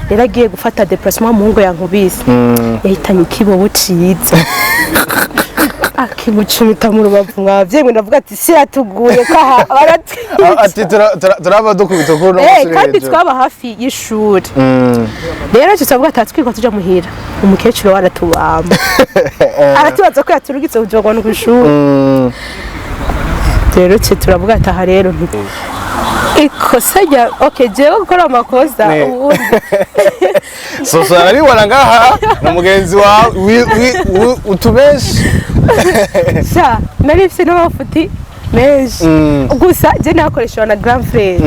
Rero agiye gufata déplacement, umuhungu yankubise yahitanye ikibobo ciza, akimucumita mu rubavu. Mwavyeyi, ndavuga ati siratuguye ko aha baratwica. Ati turaba dukubita kuri uno Eh, munsi kandi hejuru. Twaba hafi y'ishuri. Rero tusavuga ati twirwa tuja muhira, umukecuru we aratubamba, aratubaza ko yaturugitse kuja ngo kw'ishuri. Rero twe turavuga ati aha rero ikosa rya, okay, jewe gukora amakosa ubundi. Soso arabibona ngaha, ni mugenzi wawe utubeshi. Sha, nari mfise n'amafuti menshi. Gusa je nakoreshewe na grand frère.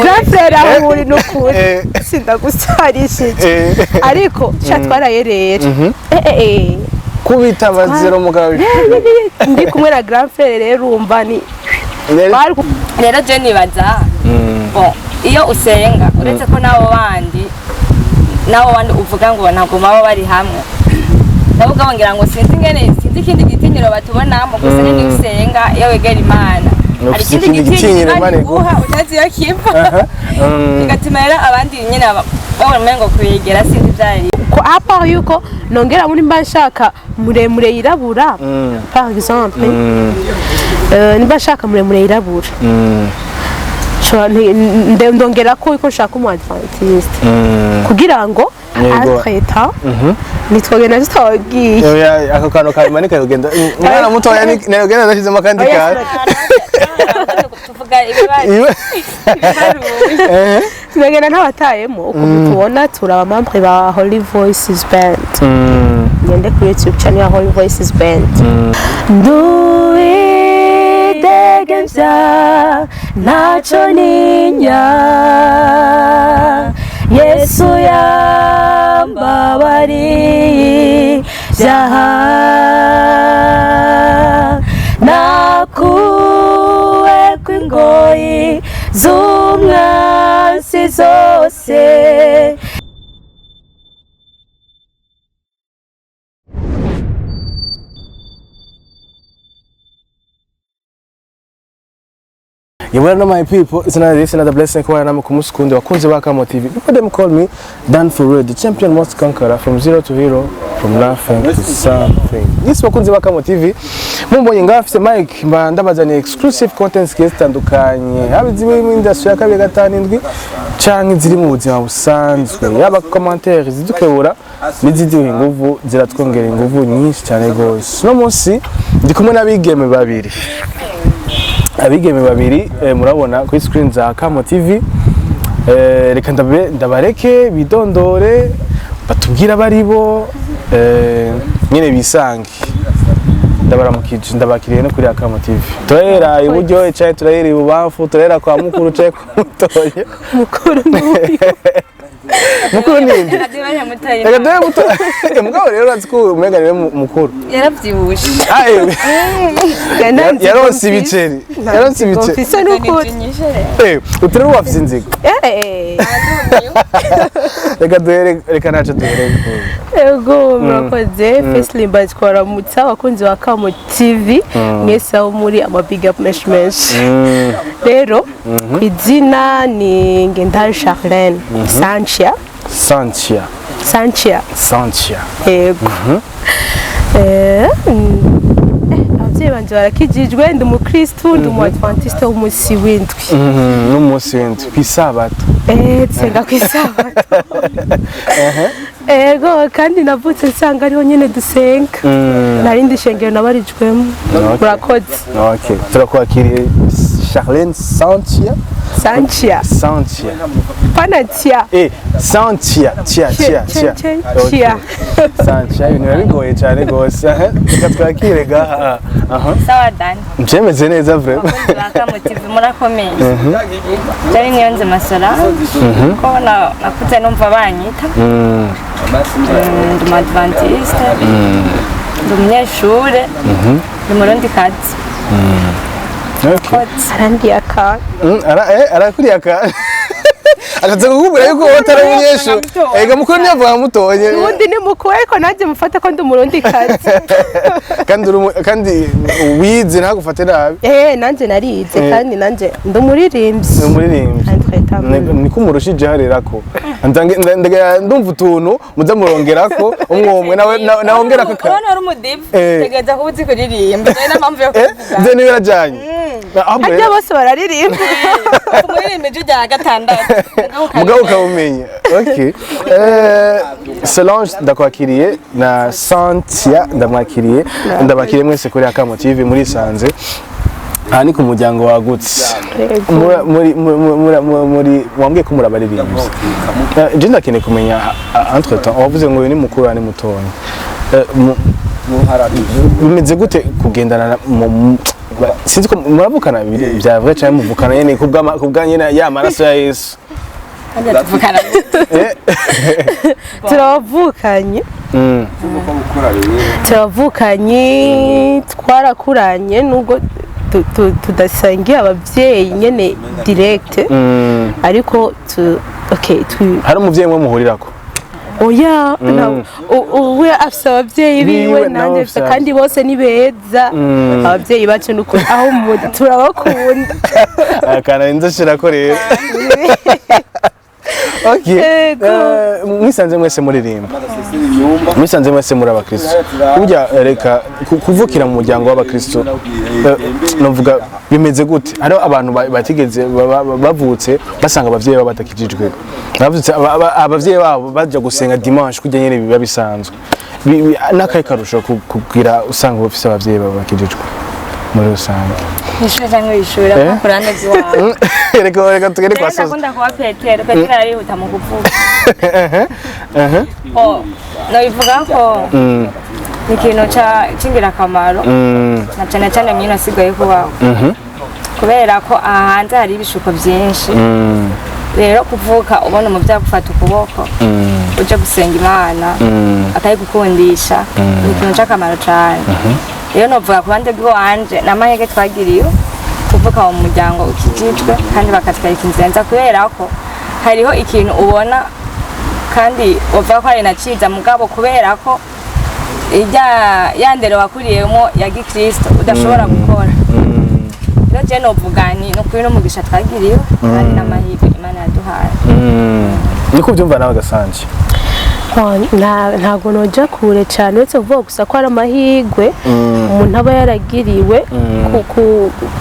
Grand frère aho uri n'ukuri sindagusarishije. Ariko sha, twarayerera. Eh, eh, eh. Kubita amazero mugabo. Ndi kumwe na grand frère rero, urumva ni Rero je nibaza, bon, iyo usenga, uretse ko n'abo bandi uvuga ngo ntabwo baba bari hamwe nabo ubwabo, ngira ngo sinzi ingene, sinzi ikindi gitinyiro batubonamo. Gusa nyine iyo usenga, iyo wegera Imana, hari Ufise ikindi ikindi gitinyiro gitinyiro Imana Imana iguha utazi iyo kiva, bigatuma rero abandi nyine babona umengo kuyegera sinzi ibyo ari. Ko à part yuko nongera muri mba nshaka muremure yirabura, par exemple, nimba nshaka muremure yirabura, ndongera ko yuko nshaka umu adventiste kugira ngo entre-temps nitwogenda tutababwiye. Oya, ako kantu kamanika kugenda umwana mutoya nayogenda adashyizemo akandi kantu. Tuvuga ibibazo. Iwe- Tunagenda ntabatayemo. Ukuntu tubona turi aba membre ba Holy Voices Band, ngende kuri YouTube channel ya Holy Voices Band. Nduwidegemvya, ntacyo ninya, Yesu yambabariye ibyaha, nakuwe kw'ingoyi z'umwansi zose. You well know, my people, it's another day, it's another blessing kubana namwe ku munsi kundi, bakunzi ba Kamo TV. People them call me Dan for real, the champion most conqueror, from zero to hero, from nothing to something. Yes, bakunzi ba Kamo TV, mumbonye ngaha mfise mic, mba ndabazaniye exclusive content zigiye zitandukanye, haba iziri mu industry ya kabiri gatanu indwi canke iziri mu buzima busanzwe, yaba commentaire zidukebura n'iziduha inguvu, ziratwongera inguvu nyinshi cyane rwose. Uno munsi ndi kumwe n'abigeme babiri, abigeme babiri, murabona kuri screen za Kamo TV. Reka ndabareke bidondore, batubwire abaribo, nyene bisange. Ndabaramukije, ndabakiriye no kuri Kamo TV. Turahera iburyo canke turahera ibubamfu? Turahera kwa mukuru canke kwa mutoya? Mukuru n'uyu. Mukuru ninde? Reka duhe muto. Mugabo rero urazi ko umenga niwe mukuru. Yarabyibushe. Ah, yaronse ibiceri, yaronse ibiceri. Mfise n'ukuri. Uturere wafise inzigo. Reka duhere, reka naco duhere. Ego, murakoze. Firstly, mbazi kubaramutsa abakunzi ba Kamo TV mwese aho muri, ama big up menshi menshi. Rero ku izina ni Ngendahayo Charlene Sanchia. Sanchia. Sanchia. Sanchia. Ego. Abavyeyi banje barakijijwe, ndi umukristu, ndi umu adventiste w'umunsi w'indwi. N'umunsi w'indwi kw'isabato. Nsenga kw'isabato. Ego, kandi navutse nsanga ariho nyene dusenga, narindi shengero nabarijwemo. Murakoze. Okay, turakwakiriye Charlene Sanchia. Sanchia. Sanchia. Panatia. Sanchia, tia tia tia. Tia. Sanchia, ibintu biba bigoye cyane rwose. Reka twakire gaha aha. Sawa Dani. Mbyemeze neza vraiment. Abakunzi ba Kamo TV, murakomeye. Jari Niyonzima Solange ko nakuze numva banyita. Ndi umu adventiste, ndi umunyeshure, ndi Umurundikazi. Arandiye akantu. Arakuriye aka ashatse kukubwira yuko wowe utari umunyeshuri. Ega mukuru ntiyavuga mutonye. Ubundi ni mukuru, ariko nanjye mufate ko ndi Umurundikazi. Kandi kandi wize, ntagufate nabi. Nanjye narize. Kandi nanjye ndi umuririmbyi. Ni umuririmbyi. Entre-temps. Niko umurushije harerako. Ndumva utuntu muza murongerako umwe umwe nawe nawongerako Urabona wari umudive, tegereza kuba uzi kuririmba, niyo mpamvu yo kuvuga. Ivyo niyo birajanye. Ahubwo Harya rero bose bararirimba. Umuririmba ijwi rya gatandatu. Mugabo ukawumenya. Okay, Solange ndakwakiriye, na Santia ndamwakiriye, ndabakiriye mwese kuri Akamo TV. Muri sanze aha ni ku muryango wagutse. Muri wambwiye ko muri abaririmbyi. Je ndakeneye kumenya, entre temps wavuze ngo uyu ni mukuru, ni mutoya. Bimeze gute kugendana sinzi ko muravukana bya vrai cyangwa muvukana nyene kubwa nyene ya maraso ya Yesu? Kandi tuvukana. Turavukanye. Turavukanye, twarakuranye, nubwo tudasangiye ababyeyi nyene direct, ariko tu okay tu Hari umuvyeyi mwe muhurirako? Oya, we afise ababyeyi Biwe, biwe, nawe nanjye mfise, ufise. Kandi bose ni beza ababyeyi bacu, nukuri aho turabakunda. Akana nzashirako rero. Okay. Yego. Mwisanze mwese muririmba, mwisanze mwese muri abakristo. Burya reka kuvukira mu muryango w'abakristo, novuga bimeze gute? Hariho abantu batigeze bavutse basanga abavyeyi babo batakijijwe, bavutse abavyeyi babo baja gusenga dimanche kurya nyene biba bisanzwe. N'akahe karusho kugira usanga bafise abavyeyi babo bakijijwe muri rusange? Ishuri cyangwa ishuri Eh? ku ruhande rw'iwawe? Reka tugere kwa Rero soza. ndakunda kuba Petero. Petero arihuta mu kuvuga. Oh, nobivuga ko ni ikintu c'ingirakamaro, na cyane cyane mwino asigaye kubaho, kubera ko aha hanze hari ibishuko byinshi. Rero kuvuka ubona umuvyeyi agufata ukuboko uje gusenga Imana, akayigukundisha, ni ikintu c'akamaro cane. Rero novuga ku ruhande rw'iwanje n'amahirwe twagiriwe kuvuka mu muryango ukijijwe, kandi bakatwereka inzira nziza, kubera ko hariho ikintu ubona kandi uvuga ko ari na ciza, mugabo kubera ko irya ya ndero wakuriyemo ya gikristo udashobora gukora. Rero je novuga nti ni ukuri n'umugisha twagiriwe kandi n'amahirwe Imana yaduhaye. Niko ubyumva nawe Gasanje? Oh, ntabwo noja kure cyane, uretse kuvuga gusa ko ari amahirwe umuntu aba yaragiriwe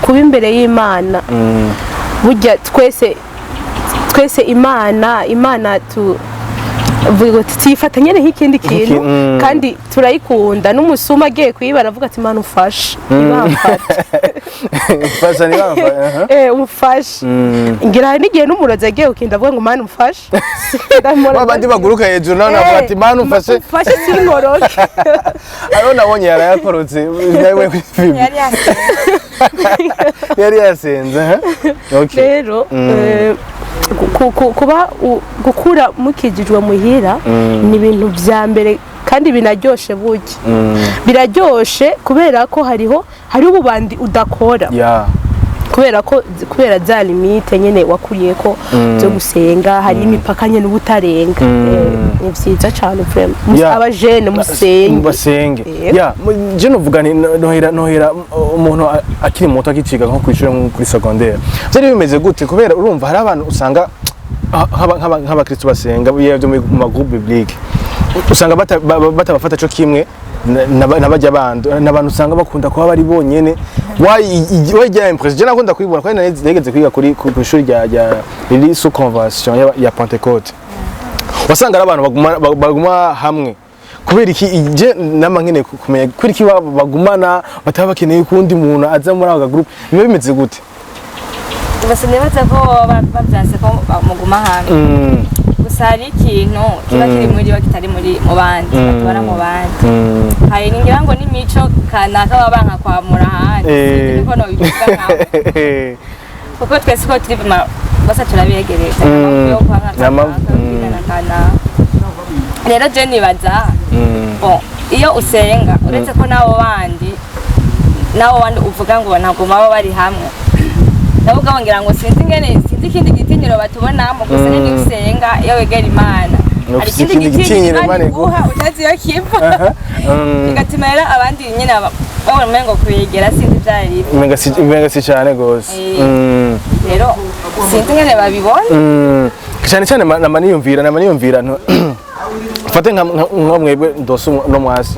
kuba imbere y'Imana. Burya twese twese Imana tu vuga tuyifata nyene nk'ikindi kintu, kandi turayikunda. N'umusuma agiye kuyiba aravuga ati: "Imana umfashe, ntibamfate." Fasha ntibamfate. Eh, umfashe. Ngira hari n'igihe n'umurozi agiye gukinda avuga ngo: "Mana umfashe." Ba bandi baguruka hejuru nawe navuga ati: "Mana umfashe." Umfashe sinkoroke. Hariho nabonye yarayakorotse nawe kuri filime. Yari yasenze. Yari yasenze, ha? Okay. Rero kuba gukura mukijijwe muhira ni ibintu vya mbere, kandi binaryoshe. Burya biraryoshe kubera ko hariho ububandi udakora, kubera ko kubera za limite nyene wakuriye ko byo gusenga, hari imipaka nyene uba utarenga. Ni vyiza cane vraiment. Abajene musenge. Basenge. Yego. Ya, je novuga nti nohera umuntu akiri muto, akiciga nko kw'ishure, nko kuri secondaire, vyari bimeze gute? Kubera urumva hari abantu usanga nk'abakristo basenga iyo byo mu ma groupe biblique, usanga batabafata co kimwe n'abajya bandi, n'abantu usanga bakunda kuba bari bonyene. Why rya impression je nakunda kuyibona kandi nageze kwiga kuri ku ishuri rya riri sous convention ya Pentecôte, wasanga ari abantu baguma hamwe. Kubera iki? Je nama nkeneye kumenya kubera iki bagumana, bataba bakeneye ko undi muntu aza muri ako groupe. Biba bimeze gute? Gusa nibaza ko baba bavyanse ko muguma hamwe. Gusa hari ikintu kiba kiri muri bo kitari muri mu bandi, batubona mu bandi. Hari ngira ngo n'imico kanaka baba banka kwamura ahandi. Sinzi niko nobivuga nkawe, kuko twese uko turi bose turabihegereje yo kwanga kanaka, kwigana kanaka. Rero je nibaza, bon, iyo usenga, uretse ko n'abo bandi uvuga ngo ntabwo baba bari hamwe, nabo ubwabo ngira ngo sinzi ingene, sinzi ikindi gitinyiro batubonamo. Gusa nyine iyo usenga, iyo wegera Imana, hari Ufise ikindi ikindi gitinyiro gitinyiro Imana Imana iguha utazi iyo kiva, bigatuma rero abandi nyine babona umengo kubegera sinzi ibyo ari byo. Umenga si cyane gose. Rero sinzi ingene babibona. Cyane cyane nama niyumvira fate nka mwebwe ndose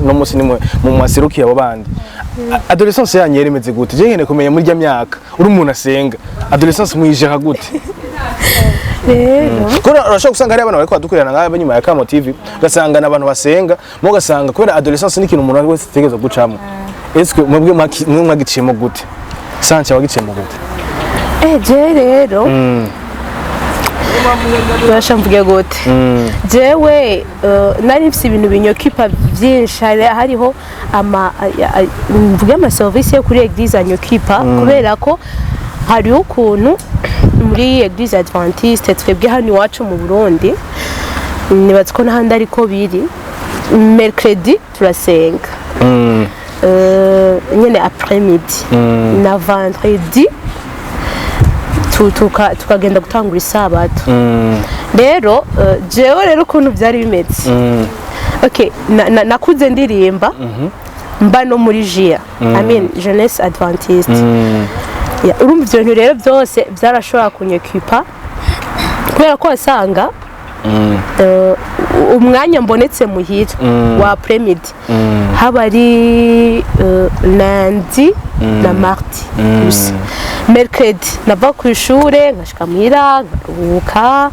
no musi nimwe mu mwasirukiye abo bandi. Adolescence yanyu yari imeze gute? Je nkeneye kumenya muri rya myaka uri umuntu asenga, adolescence muyijera gute? Rero Kuko urashobora gusanga hari abana bariko badukurikirana nk'aba nyuma ya Kamo TV, ugasanga ni abantu basenga, mo ugasanga kubera adolescence ni ikintu umuntu wese ategerezwa gucamo. Ese mwebwe mwe mwagiciyemo gute? Sanche, wagiciyemo gute? Je rero urasha mvuge gute? Jewe nari mfise ibintu binyokipa byinshi. Hariho ama mvuge ama service yo kuri église anyokipa, kubera ko hariho ukuntu muri église adventiste twebwe hano iwacu mu Burundi, nibaza ko n'ahandi ariko biri, mercredi turasenga nyene après midi na vendredi tukagenda gutangura isabato. Rero jewe rero ukuntu byari bimeze, okay, nakuze ndirimba, mba no muri JA, I mean Jeunesse Adventiste. Yeah, urumva ivyo bintu rero byose byarashobora kunyokipa, kubera ko wasanga umwanya mbonetse muhira wa après-midi haba ari lundi na mardi gusa. Mercredi nava ku ishure nkashika muhira nkaruhuka,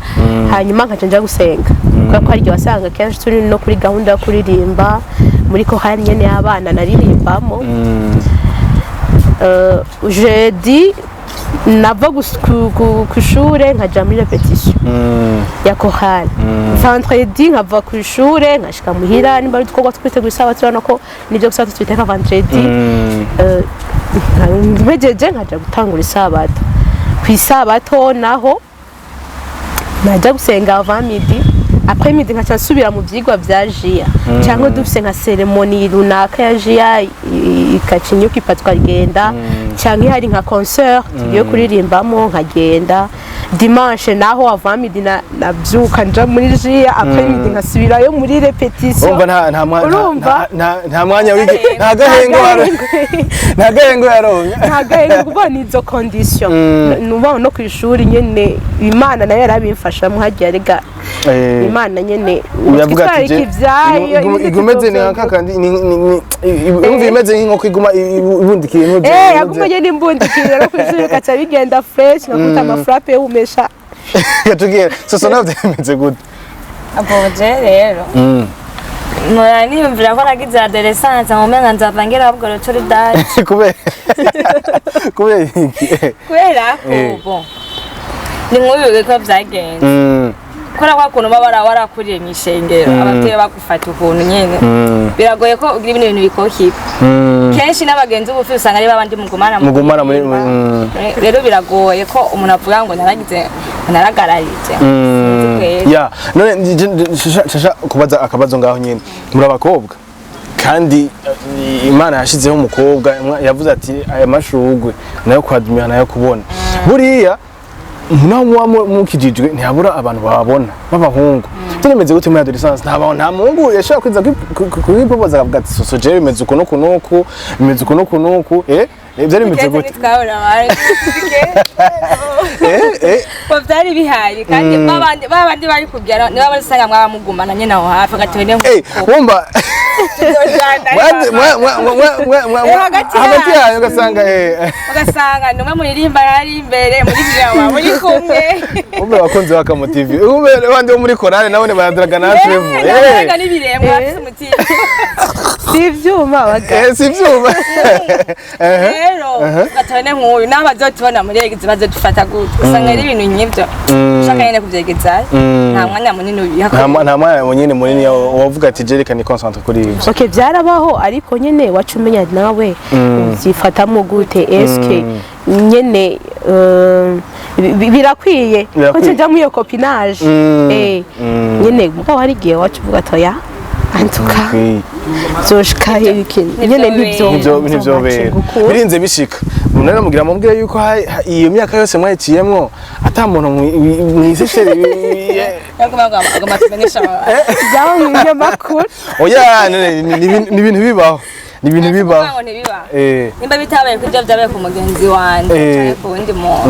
hanyuma nkaca nja gusenga, kubera ko hari igihe wasanga kenshi turi no kuri gahunda yo kuririmba muri korali nyene y'abana naririmbamo. Jeudi nava ku ishure nkaja muri répétition ya korali. Vendredi nkava ku ishure nkashika muhira, nimba ari udukorwa twitegura isabato, urabona ko nibyo gusa twiteka vendredi. Mpejeje nkaja gutangura isabato. Ku isabato naho najya gusenga avant midi, après midi nkaca nsubira mu vyigwa vya JA, cyangwa dufise nka cérémonie runaka ya JA ikaca inyuka tukagenda, cyangwa hari nka concert tugiye kuririmbamo nkagenda. Dimanche naho avant midi nabyuka nja muri JA, après midi nkasubirayo muri répétition. Urumva Urumva? nta mwanya wigi, nta gahengo nta gahengo yaronka. Nta gahengo, kuko ni izo condition nubaho no ku ishuri nyene. Imana nayo yarabimfashamo hagiye arega. Imana nyene Uravuga ati twitwararika ivyayo. Igumeze ni nka kandi urumva imeze nk'inkoko iguma ibundikiye intuze. Yaguma nyene imbundikira no kw'ishuri bigaca bigenda fresh, nkakuta amafrappe yumesha. Yatubwiye soso nawe byemeze gute? Abo je rero mpora niyumvira ko nagize adolescence nkumenga nzava ngera ahubwo turi daje. Kubera iki? Kubera ko bon, ni nk'ubu ko byagenze, kubera kwa kuntu baba warakuriye mu ishengero, ababyeyi bagufata ukuntu nyene, biragoye ko ugira ibindi bintu bikokipa. Kenshi n'abagenzi uba ufite usanga ari babandi mugumana Mugumana muri- kuririmba. Rero biragoye ko umuntu avuga ngo naragize, naragararije. Sinzi kweri. Ya none shasha kubaza akabazo ngaho nyine. Muri abakobwa kandi Imana yashizeho umukobwa, yavuze ati aya mashurwe nayo kwadumira nayo kubona buriya naho muba mukijijwe ntihabura abantu bababona b'abahungu. Byemeze gute muri adolescence? Nta bantu, nta muhungu yashobora kwiza kwipopoza akavuga ati soso jewe bimeze uku n'uku n'uku, bimeze uku n'uku n'uku, byari bimeze Keza gute? ntitwabura abantu. Ko byari bihari kandi babandi bari kubyara niba bari usanga mwaba mugumana nyine aho hafi gatone. Wumva Hagati hagati yacu. yayo ugasanga Ugasanga ni umwe muririmba yari imbere muri jama muri kumwe. Umbe abakunzi ba Kamo TV, umbe abandi bo muri korale nabone baradaraga na Trevo. Nabaga n'ibiremwa bafite umutima. Si ivyuma baga. Si ivyuma. Rero gatone nk'uyu naho bazotubona muri église bazodufata gute? Usanga ari ibintu nk'ibyo ushaka nyine kubyegezayo, nta mwanya munini ubiha. Nta mwanya munini wavuga ati jereka ni concentre kuri ibyo. Okay, byarabaho, ariko nyene wacu umenya nawe ubyifatamo gute. Eske nyene birakwiye ko Birakwiye. tujya muri iyo copinage? Nyene mugabo hari igihe wacu uvuga ati oya, antuka zoshika ikintu nyene nibyo. Ntivyobera birinze bishika. Umuntu rero mugira mubwire yuko iyo myaka yose mwayiciyemwo ata muntu mwiseshere. Agomba tumenyesha abantu. Byaba mu binyamakuru. Oya, none ni ibintu bibaho. Ni ibintu bibaho. Ngo ntibibaho. Eh. Nimba bitabaye kuri byo, byabaye ku mugenzi wanje canke ku wundi muntu.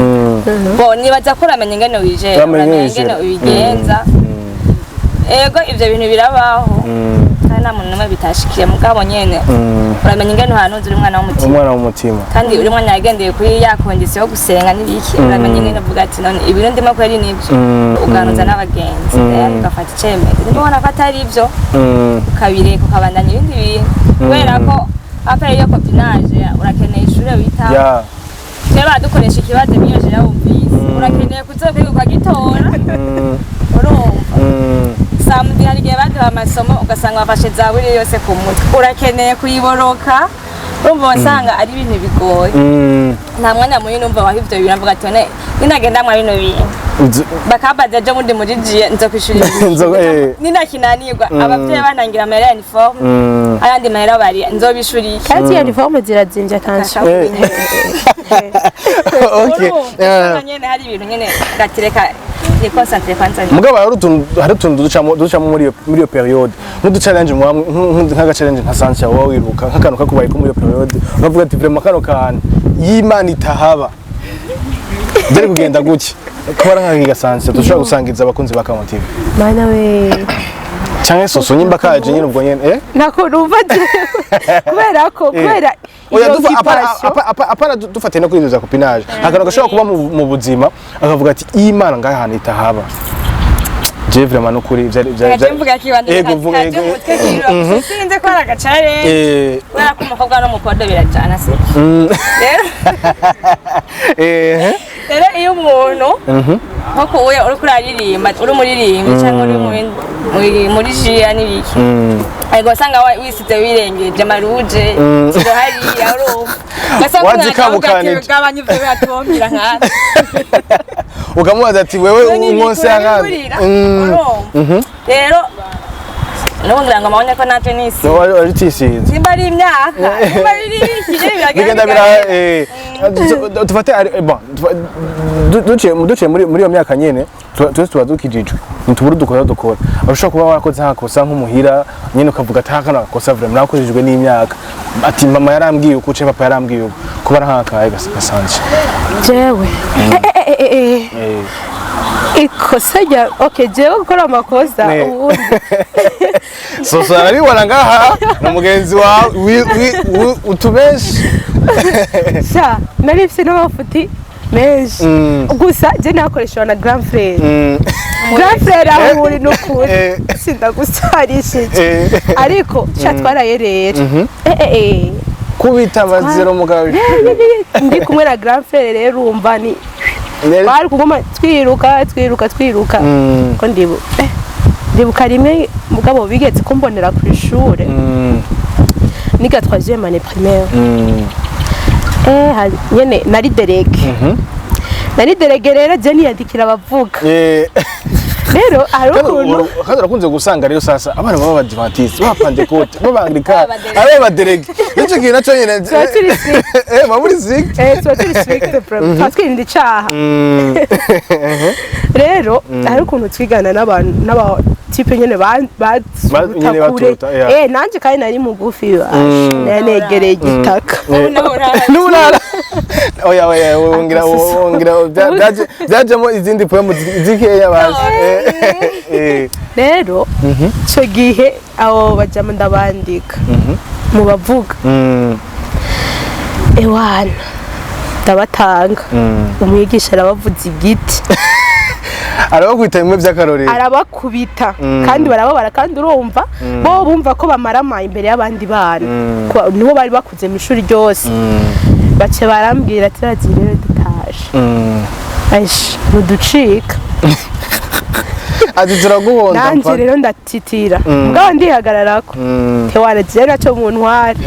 Bo nibaza ko uramenya ingene wijera, Uramenya uramenya ingene ingene wijera. ubigenza. Ego, ivyo bintu birabaho kandi nta muntu n'umwe bitashikiye, mugabo nyene uramenya ingene uhanuza uri umwana w'umutima. Umwana w'umutima. Kandi uri umwana yagendeye kuri ya condition yo gusenga n'ibiki, uramenya ingene uvuga ati: "None ibintu ndimo kweri nibyo?" Ugahanuza n'abagenzi, then ugafata icemezo. Nimba ubona ko atari ibyo, ukabireka, ukabandanya ibindi bintu, kubera ko après iyo copinage urakeneye ishure witaho. Twe badukoresha ikibazo miyoje yawumvise, urakeneye kuzokwiga ukagitora, urumva? Samedi hari igihe baduha amasomo, ugasanga bafashe zaburi yose ku mutwe, urakeneye kuyiboroka, urumva? Wasanga ari ibintu bigoye. Nta mwanya munini numva waho ivyo bintu, avuga ati: "None ninagenda mwa bino bintu, bakambaza ejo bundi muri jiye, nza kwishura ibintu, ninakinanirwa, abavyeyi banangira amahera ya uniforme, ayandi mahera bari, nzobishura iki?" Kandi iyo uniforme zirazimvye, attention. Okay. Urumva nyene hari ibintu nyene gatireka ni concentré kwanza ni Mugabo hari utuntu ducamo muri iyo période, nk'udu challenge nk'aga challenge nka Sancha, wowe wiruka nk'akantu kakubaye ko muri iyo période uravuga ati: "Vraiment, kano kantu y'Imana itahaba byari kugenda gutya." Kubara nk'akiga Sancha dushobora gusangiza abakunzi ba Kamo TV. Mana we! Canke soso nyimba kaje nyine ubwo nyene. Ntako numva jewe, kubera ko kubera Oya, iyo dufa apana occupation. Apana dufatiye no kuri ivyo vya copinage, akantu gashobora kuba mu buzima akavuga ati: "Imana ngaha hantu itahaba, je vraiment nukuri vyari Kaje mvuga kibanda. Ego, vuga, kaje ego. mutwe kiro sinzi ko ari agacare, kubera ko umukobwa n'umukobwa birajana, si rero? Rero iyo umuntu nko kuwe uriko uraririmba, uri umuririmbyi cyangwa uri muri jiya n'ibiki, ariko wasanga wisize wirengeje ama rouge kigo hariya, urumva? Ugasanga umuntu Wazikabukanije. akavuga ati: "Gabanya ivyo biratumbira nkatwe." Ukamubaza ati: "Wewe umwonse yankandi?" Rero n'ubu ngira ngo mabone ko natwe nisi Wari utisize. Nimba ari imyaka, nimba ari iki, bigenda bira dufate bon, duciye muri iyo myaka nyene, twese tuba dukijijwe, ntitubura udukora dukora. Urashobora kuba warakoze nk'akosa nk'umuhira nyene, ukavuga ati: "Kano gakosa vraiment narakojejwe n'imyaka," ati: "Mama yarambwiye uku canke papa yarambwiye uku." Kuba ari nk'akaye gasanzwe. Jewe ikosa rya, okay, jewe gukora amakosa ubundi Soso arabibona ngaha na mugenzi wawe utubeshi. Sha, nari mfise n'amafuti menshi. Gusa je nakoreshewe na grand frère. Grand frère aho uri n'ukuri sindagusarishije, ariko sha twarayerera Kubita amazero mugabo. Ndi kumwe na grand frère rero, urumva ni twari kuguma twiruka, twiruka, twiruka. Ko ndibuka rimwe mugabo bigeze kumbonera ku ishure, niga troisième année primaire. Nyene nari déléguée, nari déléguée. Rero je niyandikira abavuga. Rero hari Kandi ukuntu kandi urakunze gusanga rero sasa abana baba abadivantiste, b'abapantekote, b'abanglikani, B'abadelege. ari abadelege, nicyo kintu naco nyene. Tuba turi strict. Muba muri strict. Tuba turi strict bro, tuba twirinda icaha. Rero hari ukuntu twigana n'abantu n'aba type nyene baturuta nyene kure. baturuta, yeah. Nanje kandi nari mugufi basha, nari negereye igitaka. N'urara, oya oya, wongera wongera byajemo izindi poemu zikeya bazi. Rero ico gihe abo bajama ndabandika mu bavuga. Ewana, ndabatanga, umwigisha arabavuza igiti. Arabakubita bimwe by'akarorero. Arabakubita kandi barababara, kandi urumva bo bumva ko bamaramaye imbere y'abandi bana. Nibo bari bakuze mu ishuri ryose. Bace barambwira ati: "Razi rero dutaje, ash ntuducika." Ati: "Turaguhonda." Nanje Mpaka. rero ndatitira, mugabo ndihagararako. Tewana jewe naco mu ntware.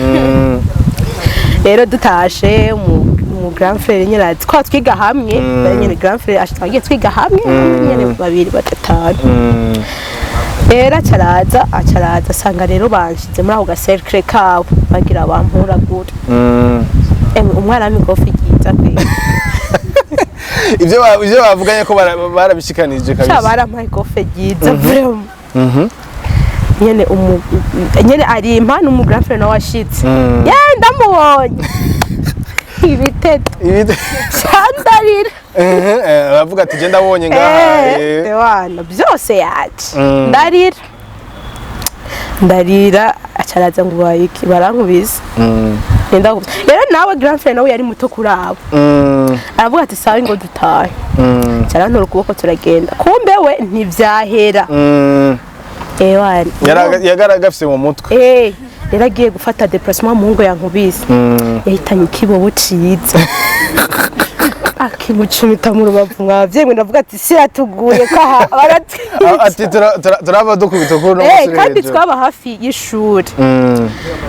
Rero dutashe, mu grand frère nyine ati kwa twiga hamwe nyine, grand frère ati twagiye twiga hamwe nyine babiri batatanu. Rero acaraza asanga rero banshize muri ako gacercle kabo, bagira bampuragure. Emwe, umwana w'imikofi ryiza kweli. Ivyo bavuganye ko barabishikanije Sha, kabisa. barampaye ikofe ryiza vraiment. Nyene nyene arimpa n'umu grand frère nawe ashitse, ye ndamubonye ibiteto candarira. Aravuga ati: "Je ndabonye ngaha." Ewana byose yaje, ndarira, ndarira, acaraza ngo ubaye iki? Barankubise. Rero nawe grand frère nawe yari muto kuri abo, aravuga ati: "Sawa, ngo dutahe." Carantora ukuboko turagenda, kumbe we ntivyahera. Ewana. Yagaraga afise mu mutwe. Rero agiye gufata déplacement, muhungu yankubise, yahitanye ikibobo ciza akimucumita mu rubavu. Mwavyeyi, ndavuga ati siratuguye ko aha baratwica. Ati turaba dukubita kuri uno musore kandi hejuru. Twaba hafi y'ishuri.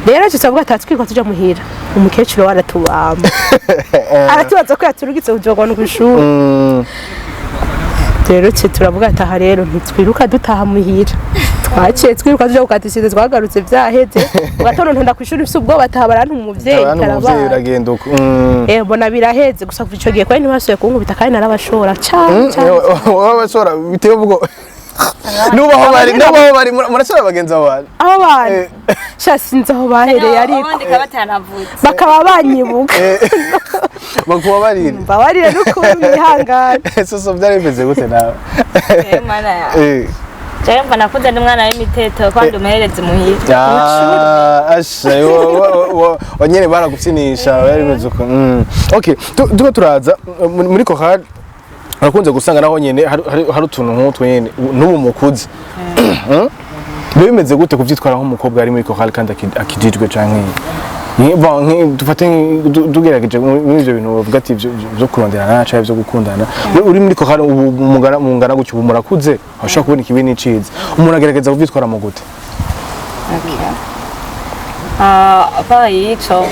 Rero tusavuga ati twirirwa tuja muhira, umukecuru we aratubamba, aratubaza ko yaturugitse kujogona kw'ishuri. Rero ce turavuga ati aha rero ntitwiruka dutaha muhira, twaciye twiruka tuja gukata, twagarutse vyaheze. Mu gatondo ntonda kw'ishuri mfise ubwoba, ataha barantuma umuvyeyi. Abantu umuvyeyi. Karabaye. Uragenda uko. Mbona biraheze gusa. Kuva ico gihe kwari ntibasubiye kunkubita, kandi narabashora cane cane. Wowe bashobora biteye ubwo nubaho bari murashobora bagenzi abo bantu. Abo bantu sha sinzi aho bahereye, ariko abandi bakaba batanavutse. Bakaba banyibuka. Bakuba barira. Mbabarire n'ukuntu mwihangane. Soso, byari bimeze gute nawe? Mana ya jewe mva nakuze ndi umwana w'imiteto, kandi umuherezi muhira. Ah, asha wo nyene baragufyinisha, byari bimeze uko. Okay, tuko turaza muri chorale, urakunze gusanga naho nyene hari utuntu nk'utwo nyene n'ubu mukuze. Biba bimeze gute kuvyitwara nk'umukobwa ari muri chorale kandi akijijwe, canke bon, dufate tugerageje muri ivyo bintu bavuga ati vyo kuronderana canke vyo gukundana, uri muri chorale ubu mungana gutyo, ubu murakuze, ushobora kubona ikibi n'iciza, umuntu agerageza kuvyitwara mu gute? Ah, à part y'ico,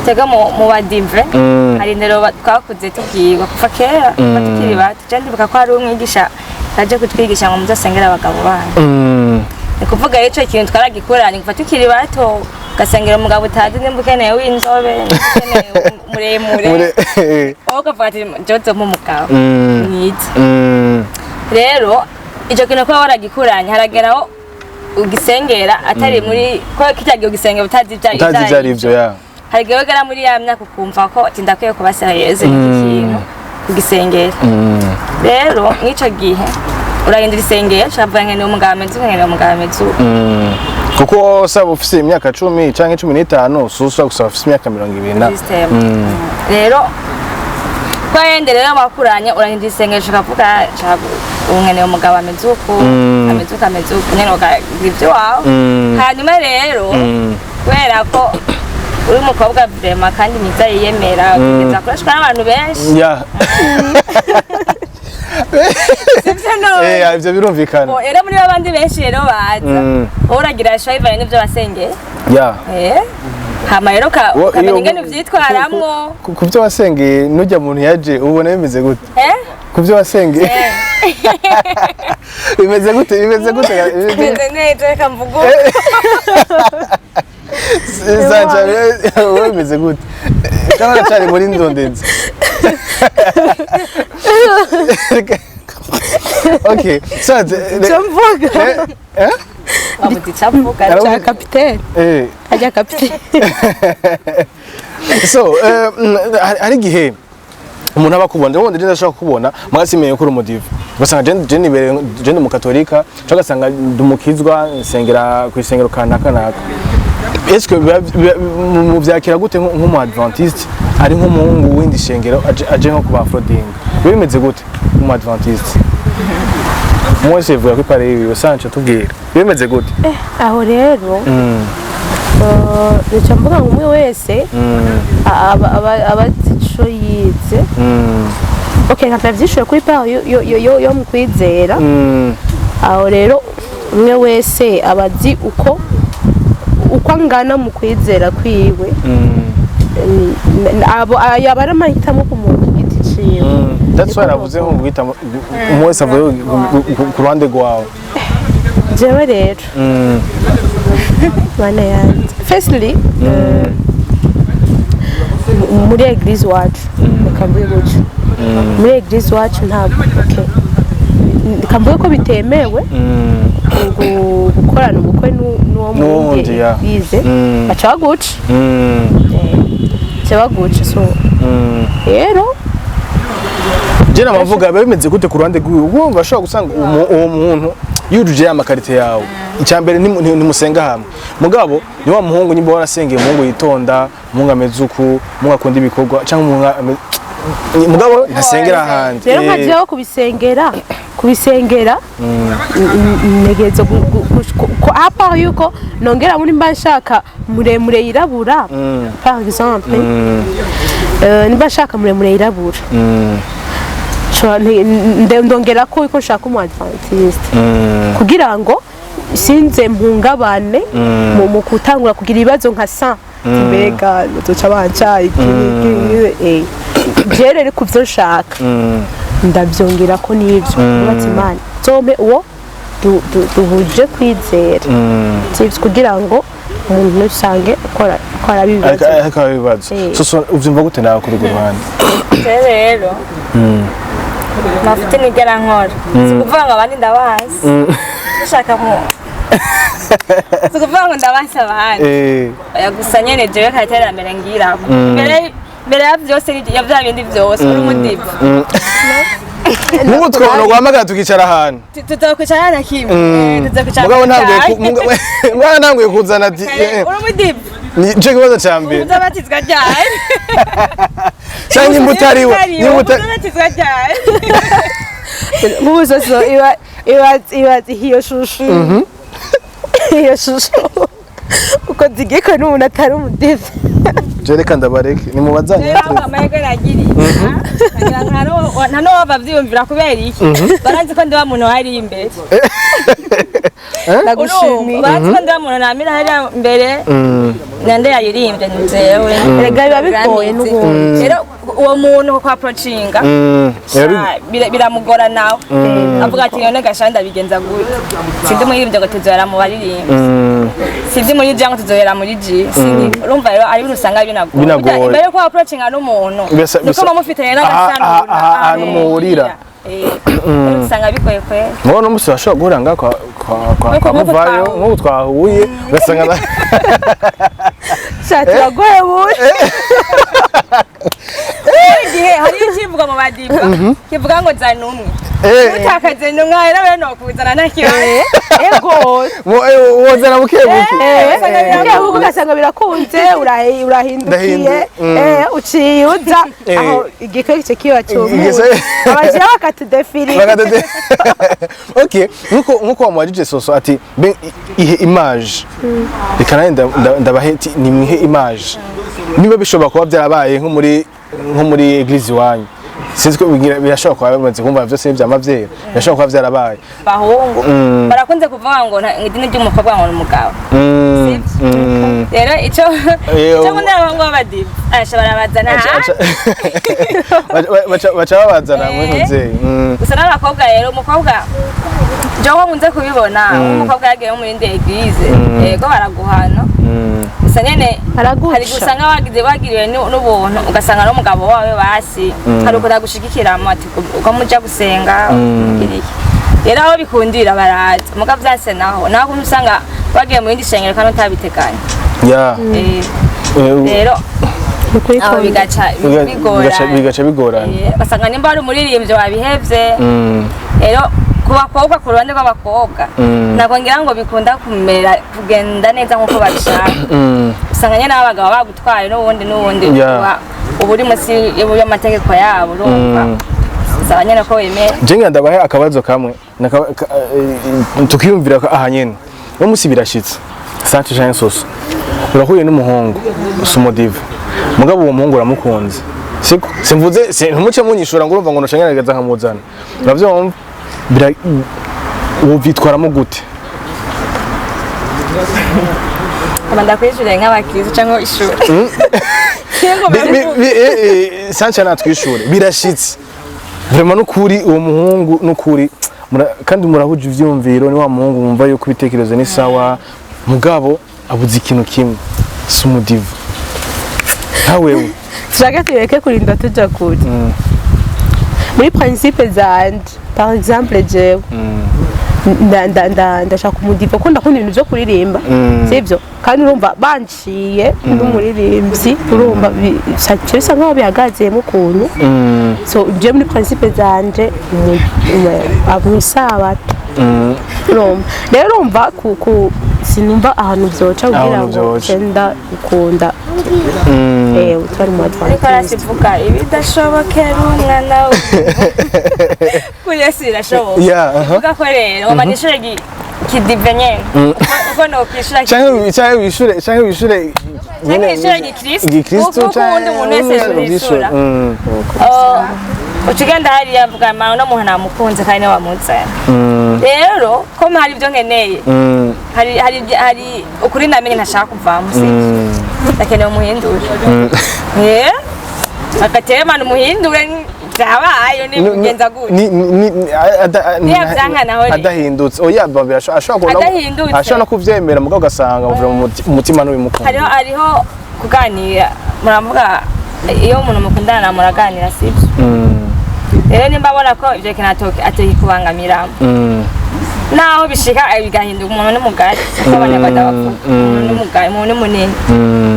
twebwe mu badive hari indero twakuze tubwirwa kuva kera, kuva tukiri bato. Je ndibuka ko hari umwigisha yaje kutwigisha ngo muzasengere abagabo banyu. Ni kuvuga rero ico kintu twaragikuranye kuva tukiri bato, ugasengera umugabo utazi nimba ukeneye w'inzobe, nimba ukeneye muremure, wowe ukavuga ati jewe nzompa umugabo mwiza. Rero ico kintu kuba waragikuranye, harageraho ugisengera atari muri ko kirya gihe ugisengera utazi ibyo Utazi ivyo ari vyo, ya. Hari igihe wegera muri ya myaka ukumva ko ati ndakwiye kuba sérieuse n'iki kintu kugisengera. Rero mw'ico gihe urahindura isengero, ucavuga nkeneye umugabo ameze uku, nkeneye umugabo ameze uku. Kuko usaba ufise imyaka 10 canke 15, ushobora gusaba ufise imyaka 20 na System. Rero ko yende rero bakuranye, urahindura isengesho ukavuga ubu nkeneye umugabo ameze uku, ameze uku, ameze uku nyene, ukagira ivyo wawe. Hanyuma rero kubera ko uri umukobwa vraiment kandi mwiza yiyemera, kugeza akoreshwa n'abantu benshi. Sivyo none? Ivyo birumvikana. Bo, rero muri babandi benshi rero baza, wowe uragira choix bivanye n'ivyo wasengeye. Hama rero ukamenya ingene uvyitwaramwo. Ku byo wasengeye, nujya muntu yaje ubona bimeze gute? Eh? Ku byo wasengeye bimeze gute? Bimeze gute? Bimeze neza, reka mvuge uko. Sanja, wowe bimeze gute? Cyangwa uracari muri ndondenzi? Okay, Sanja. Icyo mvuga Eh? Wabuze icyo avuga. Cya kapitene, ajya kapitene. So hari igihe umuntu aba akubona, ubundi je ndashaka kubona mwasimenye ko uri umudive, ugasanga je nibereye, je ndi umukatolika, cyangwa ugasanga ndi umukizwa, nsengera ku isengero kanaka naka. Est-ce que muvyakira gute nk'umu adventiste ari nk'umuhungu w'indi shengero aje nko kuba afroding? Biba bimeze gute nk'umu adventiste? Mwese vuga ko ipare yiwe. Sancho, tubwira, biba bimeze gute? Aho rero nica mvuga ngo umwe wese aba azi ico yize. Okay, nka ndavyishuye kuri part yo mu kwizera. Aho rero umwe wese aba azi uko angana mu kwizera kwiwe. Abo yaba ari amahitamo ku muntu ku giti ciwe. That's why navuze nko guhita umwe wese avuye ku ruhande rwawe. Jewe rero, mana yanjye, firstly, muri église iwacu, reka mvuge gutyo, muri église iwacu ntabwo, okay, reka mvuge ko bitemewe gukora. gukorana ubukwe n'uwo N'uwundi, mundi ya. bize, baca baguca. Baca baguca, so rero Je namavuga, biba bimeze gute ku ruhande rwiwe? Ubwo bashobora gusanga uwo muntu yujuje ya ma qualités yawe. Icya mbere, ntimusenga hamwe, mugabo ni wa muhungu nyimba warasengeye, umuhungu yitonda, umuhungu ameze uku, umuhungu akunda ibikorwa, cyangwa umuhungu mugabo ntasengera ahandi. Rero nka jewe kubisengera ntegereza à part yuko nongera muri mba nshaka muremure yirabura, par exemple, nimba nshaka muremure yirabura, ndongera ko yuko nshaka umu adventiste, kugira ngo sinze mpungabane mu gutangura kugira ibibazo nka sa mbega nzoca banca iki iki, eh. Je rero ku byo nshaka ndabyongera ko n'ibyo nubatse, Imana nzompe uwo duhuje kwizera. Sivyo? Kugira ngo umuntu usange akora ibibazo. Ariko hari ibibazo. So uvyumva gute nawe kuri urwo ruhande? Jewe rero mafuti nigera nkora, si ukuvuga ngo abandi ndabazi, ushaka mu si ukuvuga ngo ndabazi abandi. Oya, gusa nyene jewe kare ngirako mbere ya vyose, ya vya bindi vyose, uri umudive. Nk'ubu twabona guhamagara tukicara ahantu. Tuzokwicara na kimwe. Tuzokwicara. Mugabo ntanguye mugabo ntanguye kuzana ati Uri umudive. Ni cyo kibazo cya mbere. Uzabatizwa ryari? Cyangwa nimba utari we, nimba utari Uzabatizwa ryari? Nk'ubu soso iba iyo shusho uko zigikwe n'umuntu atari umudive. Je reka ndabareke nimubazanye. Rero amahirwe nagiriye, nkagira nta n'uwova avyiyumvira. Kubera iki? Baranzi ko ndi wa muntu wari imbere. Ndagushimiye. Baranzi ko ndi wa muntu namira hariya imbere. Nande yayirimbye? Ni jewe. Erega biba bigoye n'ubundi. Rero uwo muntu kwa approachinga biramugora nawe, avuga ati: "None gasha ndabigenza gute? Sindi muririmbyi ngo tuzohera mu baririmbyi, sindi muri G ngo tuzohera muri G, sindi." Urumva rero ari ibintu usanga binagoye. Binagoye. Burya imbere yuko approachinga n'umuntu nuko muba mufitanye n'agasano. Ahantu muhurira. Usanga bigoye kwera. Mubona umunsi bashobora guhurira ngaha kwa Nk'uko kwa Muvayo. twahuye. Nk'ubu twahuye ugasanga Sha, turagoye bundi. Igihe hariyo ikivuga mu badiva kivuga ngo zana umwe, utakaze n'umwe rero nokuzana nta kibazo. Ego. Wozana buke buke. Buke buke ugasanga birakunze, urahindukiye. Uciye uza aho igikwe kice kiba cyumuye, abajya bakatudefirira. Okay, nkuko wamubajije Soso ati mbe ihe image, reka nawe ndabahe ati nimwihe image niba bishobora kuba byarabaye nko muri église iwanyu. Sinzi ko birashobora kuba bimaze kumva byose n'ibyama byera, birashobora kuba byarabaye. Bahungu barakunze kuvuga ngo idini ry'umukobwa ngo ni umugabo. Sibyo? Rero ico ico nkundira abahungu b'abadive, asha barabazana. Baca babazana muri muvyeyi. Gusa n'abakobwa rero, umukobwa jewe nkunze kubibona, umukobwa yagiye muri indi église, yego baraguhana, gusa nyene Baraguca. hari gusanga wagize bagiriwe n'ubuntu, ugasanga n'umugabo wawe basi hari ukuntu agushigikiramo ati uko muja gusenga ugira iki. Rero aho bikundira baraza, muga vyanse naho naho usanga wagiye mu yindi shengero kandi utabiteganya. Rero aho bigaca bigorana. Bigaca bigorana. Basanga nimba ari umuririmbyi wabihevye. Rero ku bakobwa, ku ruhande rw'abakobwa, ntabwo ngira ngo bikunda kumera kugenda neza nk'uko babishaka. Usanga nyine n'abagabo bagutwaye n'ubundi n'ubundi, uba uri munsi y'amategeko yabo. Urumva saba nyine ko wemera. Je ngira ndabahe akabazo kamwe tukiyumvira ko aha nyene uno musi birashitse, Sanche canke Soso, urahuye n'umuhungu sumudive, mugabo uwo muhungu uramukunze, siko? Simvuze ntumuce munyishura ngo urumva ngo noca ngerageza nkamuzana, uravyumva? Wovyitwaramo gute? Nkaba ndakwishyuriye nk'abakirisu cyangwa ishuri. Sanche natwishure. Birashitse vraiment nukuri, uwo muhungu nukuri kandi murahuje ivyumviro, ni wa muhungu wumva yuko ibitekerezo ni sawa, mugabo abuze ikintu kimwe, si umudive nka wewe. Tushake tureke kurinda tuja kure. Muri principe zanje, par exemple, jewe Ndashaka umudive ko ndakunda ibintu byo kuririmba, sibyo? Kandi urumva banciye n'umuririmbyi, urumva bisa nkaho bihagazemo ukuntu. So je muri principe zanje mu isabato, urumva rero, urumva ku sinumva ahantu byoca kugira Ahantu ngo vyoca. cenda ukunda utwari mu Ariko Adventiste. Arasivuga ibidashobokera umwana we, kuri Yesu birashoboka. Yeah, aha. Uvuga ko rero ngoma nishure kidive nyene, uko nokwishura. Canke wishure. Canke wishure gikristo. Gikristo. Kuko uwundi muntu wese yokwishura. Uca ugenda hariya mvuga mawe uno muntu namukunze kandi niwe wamuzanye, rero ko hari ibyo nkeneye, hari ukuri namenye ntashaka kuvamo, sivyo? Ndakeneye umuhindure, agateye manu umuhindure, byabaye ni kugenza gutya. Niyo vyanka naho rero. Adahindutse, oya, ashobora Adahindutse. Ashobora no kuvyemera, mugabo ugasanga uvuye mu mutima n'ubimukunda. Hariho kuganira, muravuga iyo umuntu mukundana muraganira, sibyo? Rero nimba abona ko ibyo kintu atokikubangamiramo, naho bishika bigahinduka, umuntu ni mugari, siko Abanyarwanda bavuga, umuntu ni mugari, umuntu ni munini.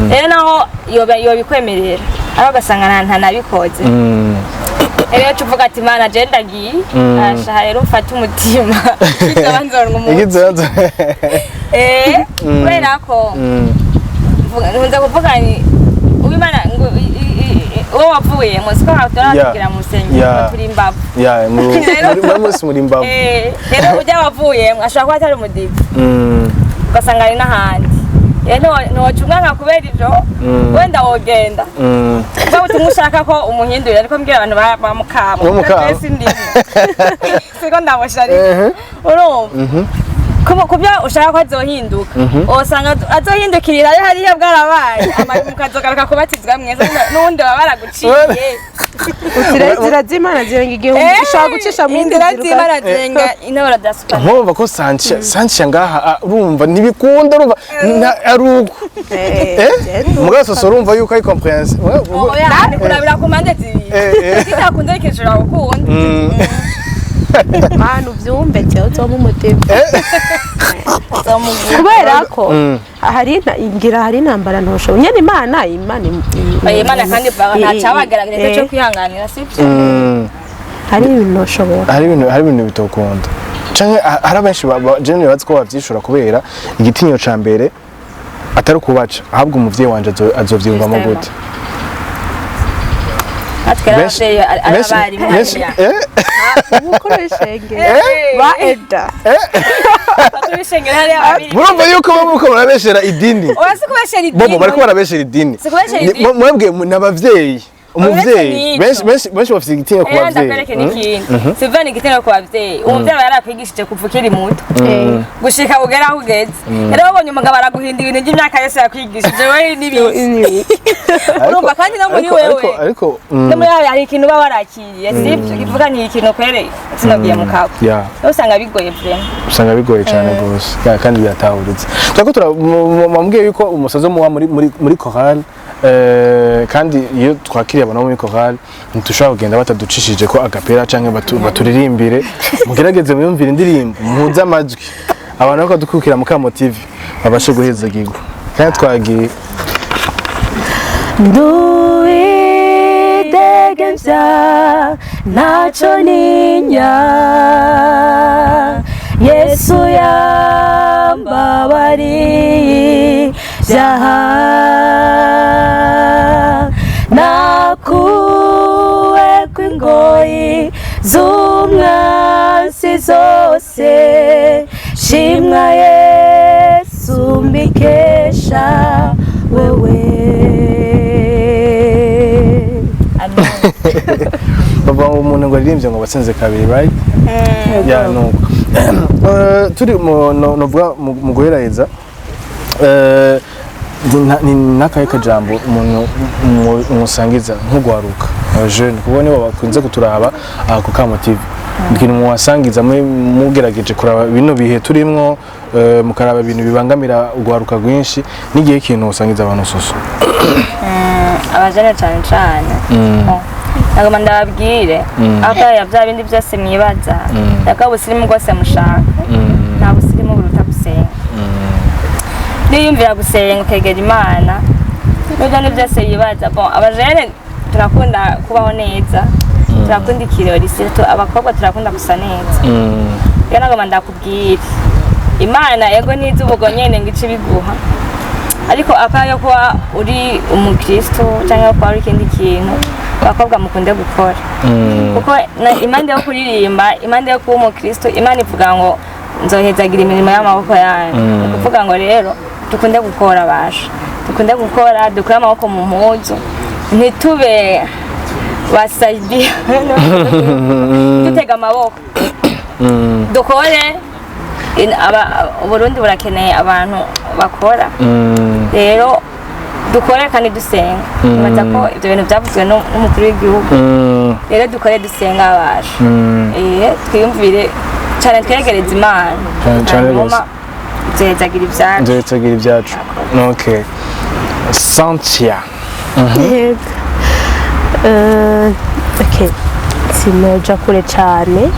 Rero naho yobikwemerera ariko ugasanga ntanabikoze, rero tuvuga ati: "Mana, je ndagiye ashaha, rero mfate umutima kizoba nzoronka umuntu." Ikizoza. Kubera ko nkunze kuvuga ni uwimana ngo uwo wavuye mu siko turatubwira mu rusengero ngo turi imbavu. Ya, muri munsi muri imbavu. Rero ujya wavuyemo ashobora kuba atari umudive, ugasanga ari n'ahandi. Rero ntiwoca umwanka kubera ivyo, wenda wogenda ubwo butumwa ushaka ko umuhindurira, ariko mbwira abantu ba mukama. Ba mukama. Twese ndimo siko ndamusharika, urumva ku byo ushaka ko azohinduka, usanga azohindukirira ari hariya bwarabaye mukazogaruka kubatizwa mwese n'uwundi baba baraguciye. Utira inzira z'Imana zirenga igihumbi, ushobora gucisha mu yindi inzira nzira. z'Imana zirenga intoboro za super. Nkumva ko Sancha ngaha, urumva ntibikunda, urumva ari uko mugabo soso urumva yuko ari compréhension. Oya, ni kurabira ku mpande zibiri, kitakunze kishobora gukunda. Mana, uvyumve jewe uzoma umutima, kubera ko hari ngira hari intambara ntoshoboye nyene. Imana Oya, Imana kandi nta cyabagerageza cyo kwihanganira, sibyo? Hari ibintu ntoshobora. Hari ibintu bitokunda canke hari abenshi jewe bazi ko bavyishura kubera igitinyo ca mbere atari ukubaca, ahubwo umuvyeyi wanje azovyiyumvamo gute. Natwe rero abavyeyi ari abarimu hariya. Umukuru w'ishengero ba eda. Abakuru b'ishengero hariya babiri. Murumva yuko muko murabeshera idini. Oya, si kubeshera idini. Bobo bariko barabeshera idini. Si kubeshera idini. Mwebwe n'abavyeyi, umuvyeyi n'icyo. Benshi bafite igitinya ku Rero bavyeyi. ndakwereke n'ikindi, siva ni igitero ku bavyeyi. Umuvyeyi aba yarakwigishije kuva ukiri muto gushika ugera aho ugeze. Rero wabonye umugabo araguhinda ibintu by'imyaka yose yakwigishije wewe n'ibindi, urumva? Kandi no muri wewe, Ariko no muri wewe hari ikintu uba warakiriye, sibyo? Kivuga nti ikintu kwere sinagiye mu kabo. Rero usanga bigoye vraiment. Usanga bigoye cyane rwose. Ya, kandi biratahuritse. Turako murambwiye yuko umusaza muba muri chorale, kandi iyo twakiriye abantu bo muri chorale ntitushobora kugenda bataducishije ko agapera canke baturirimbire. Mugerageze muyumvire indirimbo, muhuze amajwi, abantu bariko dukurikira mu Kamo TV babashe guhezagirwa. Kandi twagiye. Nduwidegemvya, ntacyo ninya, Yesu yambabariye ibyaha, nakuwe kw'ingoyi z'umwansi zose, shimwa Yesu mbikesha wewe. Amen. Bavuga ngo umuntu ngo aririmbye ngo batsinze kabiri, right? Ya, nuko turi mu novuga mu guheraheza, ni nakahe kajambo umuntu musangiza nk'ugwaruka, abajene, kuko nibo bakunze kuturaba aha ku Kamo TV, ikintu muwasangiza mugerageje kuraba bino bihe turimwo, mukaraba ibintu bibangamira ugwaruka rwinshi, n'igihe ikintu usangiza abantu, soso? Abajene cyane cyane. Oh, nagomba ndababwire aho ya bya bindi byose mwibaza, ndakaba ubusirimu bwose mushaka. Niyumvira gusenga, ukegera Imana, nibyo ni byose yibaza. Bon, abajene turakunda kubaho neza, turakunda ikirori, surtout abakobwa turakunda gusa neza. Rero nagomba ndakubwira, Imana ego nizi ubwo nyene ngo ice ibiguha, ariko apana yo kuba uri umukristo cyangwa kuba uri ikindi kintu. Abakobwa mukunde gukora, kuko impande yo kuririmba, impande yo kuba umukristo, Imana ivuga ngo nzohezagira imirimo y'amaboko yanyu. Ni ukuvuga ngo rero dukunde gukora, basha, dukunde gukora, dukure amaboko mu mpuzu, ntitube basaidia dutega amaboko, dukore. Uburundi burakeneye abantu bakora. Rero dukore kandi dusenga. Nibaza ko ibyo bintu byavuzwe n'umukuru w'igihugu. Rero dukore dusenga, abasha, twiyumvire cyane, twegereze Imana. Cane, cane Hanyuma gose. tuhezagira ibyacu. Nzohezagira ibyacu. Okay, Santia. Yego. Okay, sinoja kure cyane.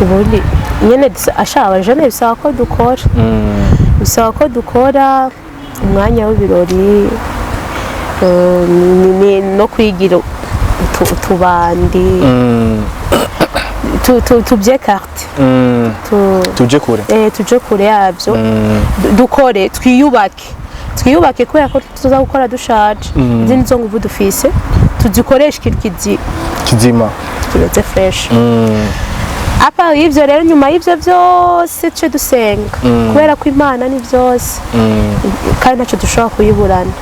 Ubundi nyene ashaka abajene bisaba ko dukora, bisaba ko dukora umwanya w'ibirori, no kwigira utubandi, tubyekarte, tuje kure. Tuje kure yabyo. Dukore, twiyubake, twiyubake, kubera ko tuza gukora dushaje. Izindi zo nguvu dufise tuzikoreshe ikintu kizima, kimeze fresh. Apa y'ivyo rero, nyuma y'ivyo byose, tuce dusenga, kubera ko Imana ni byose, kandi ntacyo dushobora kuyiburana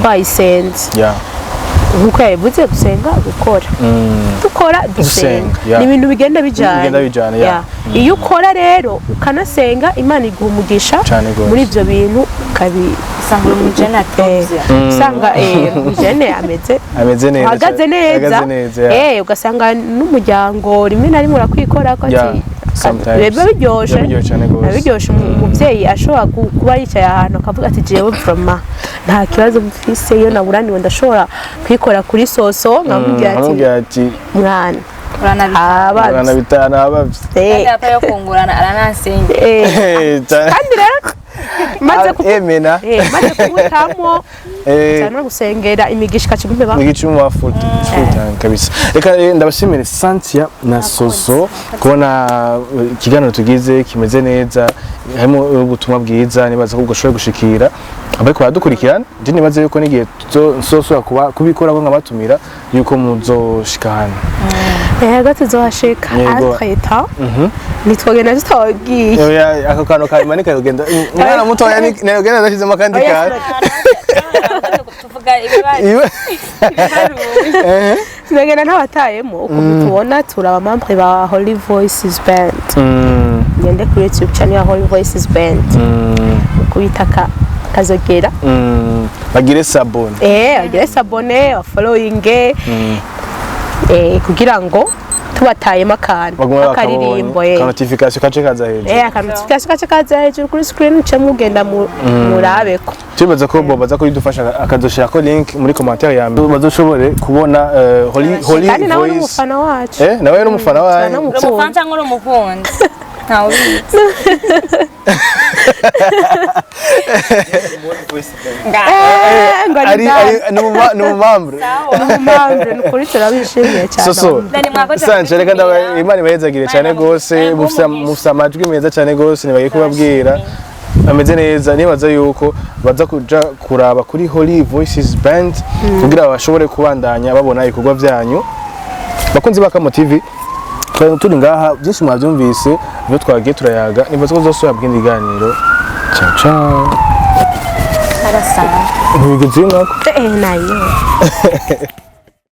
twayisenze. Nkuko yabivuze, gusenga, gukora, dukora, dusenga. Dusenga, yeah. Ni ibintu bigenda bijyana. Bigenda bijana, yeah. Iyo ukora rero ukanasenga, Imana iguha umugisha Cane gose. muri ibyo bintu ukabi Usanga uri umujene atovye. Usanga umujene ameze ameze neza. Uhagaze neza. Ahagaze neza, yeah. Ugasanga n'umuryango rimwe na rimwe urakwikora ko ati Sometimes. Biba biryoshe. Biba biryoshe cane gose. Biba biryoshe, umuvyeyi ashobora kuba yicaye ahantu akavuga ati jewe vraiment nta kibazo mfise, iyo naburaniwe ndashobora kwikora kuri soso nkamubwira ati nkamubwira ati mwana Uranabitana. abavye Uranabitana abavye. Kandi apa yo kungurana aranasenge. Kandi rero maze Emena. Maze kumutamo cyane no gusengera imigisha ikacigume. Ni wa full full time kabisa. Reka ndabashimire Santia na Soso kubona ikiganiro tugize kimeze neza, harimo ubutumwa bwiza. Nibaza ko bwashoboye gushikira abariko baradukurikirana. Je nibaza yuko n'igihe tuzosubira kuba kubikora ko nkabatumira yuko muzoshika hano. Yego, tuzohashika. Yego. Entre-temps nitwogenda tutagiye. Oya, ako kantu karimanika kugenda umwana mutoya nayogenda adashizemo akandi Oya, kantu. Tuvuga ibibazo. Tunagenda ntabatayemo. Ukuntu tubona turi abamembre ba Holy Voices Band, ngende kuri YouTube channel ya Holy Voices Band, kubita kazogera. Bagire s'abonner. Bagire s'abonner, bafollowinge, kugira ngo tubatayemo akantu bagume akaririmbo, bakabonye ka notification kace kaza hejuru. Akantu notification kace kaza hejuru kuri screen, uce mugenda murabeko. Tubaza ko bo baza kudufasha akazoshirako link muri commentaire ya mbere, bazoshobore kubona Holy Kandi nawe ni Voice. umufana wacu. Nawe ni umufana wawe. Turanamukunda. Uri umufana cyangwa uri umukunzi, ntawe ubizi. Ngo ari ni ari ni umumambre. Umumambre, ni ukuri turabishimiye cyane. Soso. Dani, mwakoze Sanje, reka kudutumira. Imana ibahezagire cyane Imana gose. ibahe Mufise umugisha. mufise amajwi meza cyane gose, nibagiye kubabwira ameze neza. Nibaza yuko baza kuja kuraba kuri Holy Voices Band kugira bashobore kubandanya babona ibikorwa byanyu. Bakunzi ba Kamo TV, twari turi ngaha, byinshi mwabyumvise ibyo twagiye turayaga. Nibaza ko tuzosubira mu kindi kiganiro. Ciao ciao. Arasanga. Ntibigeze nkako. Nayo.